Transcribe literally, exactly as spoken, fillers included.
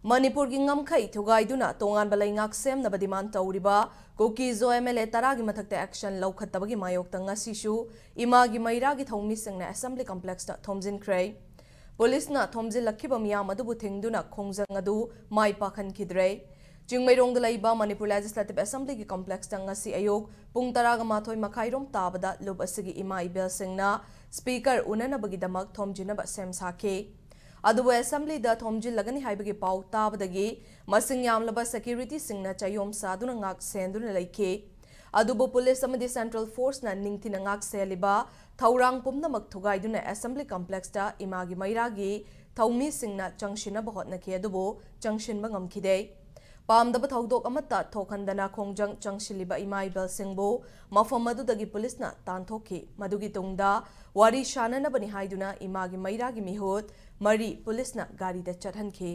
ꯃꯅꯤꯄꯨꯔꯒꯤ ꯉꯝꯈꯩ ꯊꯨꯒꯥꯏꯗꯨꯅ ꯇꯣꯉꯥꯟꯕ ꯂꯩꯉꯥꯛ ꯁꯦꯝꯅꯕ demand ꯇꯧꯔꯤꯕ ꯀꯨꯀꯤ-ꯖꯣ MLA ꯇꯔꯥꯒꯤ ꯃꯊꯛꯇ action ꯂꯧꯈꯠꯇꯕꯒꯤ ꯃꯥꯌꯣꯛꯇ ꯉꯁꯤꯁꯨ ꯏꯃꯥꯒꯤ ꯃꯩꯔꯥꯒꯤ ꯊꯧꯃꯤꯁꯤꯡꯅ Assembly Complexꯇ ꯊꯣꯝꯖꯤꯟꯈ꯭ꯔꯦ꯫ ꯄꯨꯂꯤꯁꯅ ꯊꯣꯝꯖꯤꯜꯂꯛꯈꯤꯕ ꯃꯤꯌꯥꯝ ꯑꯗꯨꯕꯨ ꯊꯤꯡꯗꯨꯅ ꯈꯣꯡꯖꯪ ꯑꯗꯨ ꯃꯥꯏ ꯄꯥꯛꯍꯟꯈꯤꯗ꯭ꯔꯦ꯫ ꯆꯤꯡꯃꯩꯔꯣꯡꯗ ꯂꯩꯕ ꯃꯅꯤꯄꯨꯔ Legislative Assemblyꯒꯤ complexꯇ ꯉꯁꯤ ꯑꯌꯨꯛ ꯄꯨꯡ ꯇꯔꯥꯒ ꯃꯥꯊꯣꯏ ꯃꯈꯥꯏꯔꯣꯝ ꯇꯥꯕꯗ ꯂꯨꯞ ꯑꯁꯤꯒꯤ ꯏꯃꯥ ꯏꯕꯦꯜꯁꯤꯡꯅ Speaker ꯎꯅꯅꯕꯒꯤꯗꯃꯛ ꯊꯣꯝꯖꯤꯟꯅꯕ ꯁꯦꯝ ꯁꯥꯈꯤ꯫ ꯑꯗꯨꯕꯨ Assemblyꯗ ꯊꯣꯝꯖꯤꯜꯂꯒꯅꯤ ꯍꯥꯏꯕꯒꯤ ꯄꯥꯎ ꯇꯥꯕꯗꯒꯤ ꯃꯁꯤꯡ ꯌꯥꯝꯂꯕ securityꯁꯤꯡꯅ ꯆꯌꯣꯝ ꯁꯥꯗꯨꯅ ꯉꯥꯛ ꯁꯦꯟꯗꯨꯅ ꯂꯩꯈꯤ꯫ ꯑꯗꯨꯕꯨ ꯄꯨꯂꯤꯁ ꯑꯃꯗꯤ Central Forceꯅ ꯅꯤꯡꯊꯤꯅ ꯉꯥꯛ ꯁꯦꯜꯂꯤꯕ ꯊꯧꯔꯥꯡ ꯄꯨꯝꯅꯃꯛ ꯊꯨꯒꯥꯏꯗꯨꯅ Assembly Complexꯇ ꯏꯃꯥꯒꯤ ꯃꯩꯔꯥꯒꯤ ꯊꯧꯃꯤꯁꯤꯡꯅ ꯆꯪꯁꯤꯟꯅꯕ ꯍꯣꯠꯅꯈꯤ, ꯑꯗꯨꯕꯨ ꯆꯪꯁꯤꯟꯕ ꯉꯝꯈꯤꯗꯦ꯫ ꯄꯥꯝꯗꯕ ꯊꯧꯗꯣꯛ ꯑꯃꯠꯇ ꯊꯣꯛꯍꯟꯗꯅ ꯈꯣꯡꯖꯪ ꯆꯪꯁꯤꯜꯂꯤꯕ ꯏꯃꯥ ꯏꯕꯦꯜꯁꯤꯡꯕꯨ ꯃꯐꯝ ꯑꯗꯨꯗꯒꯤ ꯄꯨꯂꯤꯁꯅ ꯇꯥꯟꯊꯣꯛꯈꯤ꯫ ꯃꯗꯨꯒꯤ ꯇꯨꯡꯗ ꯋꯥꯔꯤ ꯁꯥꯅꯅꯕꯅꯤ ꯍꯥꯏꯗꯨꯅ ꯏꯃꯥꯒꯤ ꯃꯩꯔꯥꯒꯤ ꯃꯤꯍꯨꯠ ꯃꯔꯤ ꯄꯨꯂꯤꯁꯅ ꯒꯥꯔꯤꯗ ꯆꯠꯍꯟꯈꯤ꯫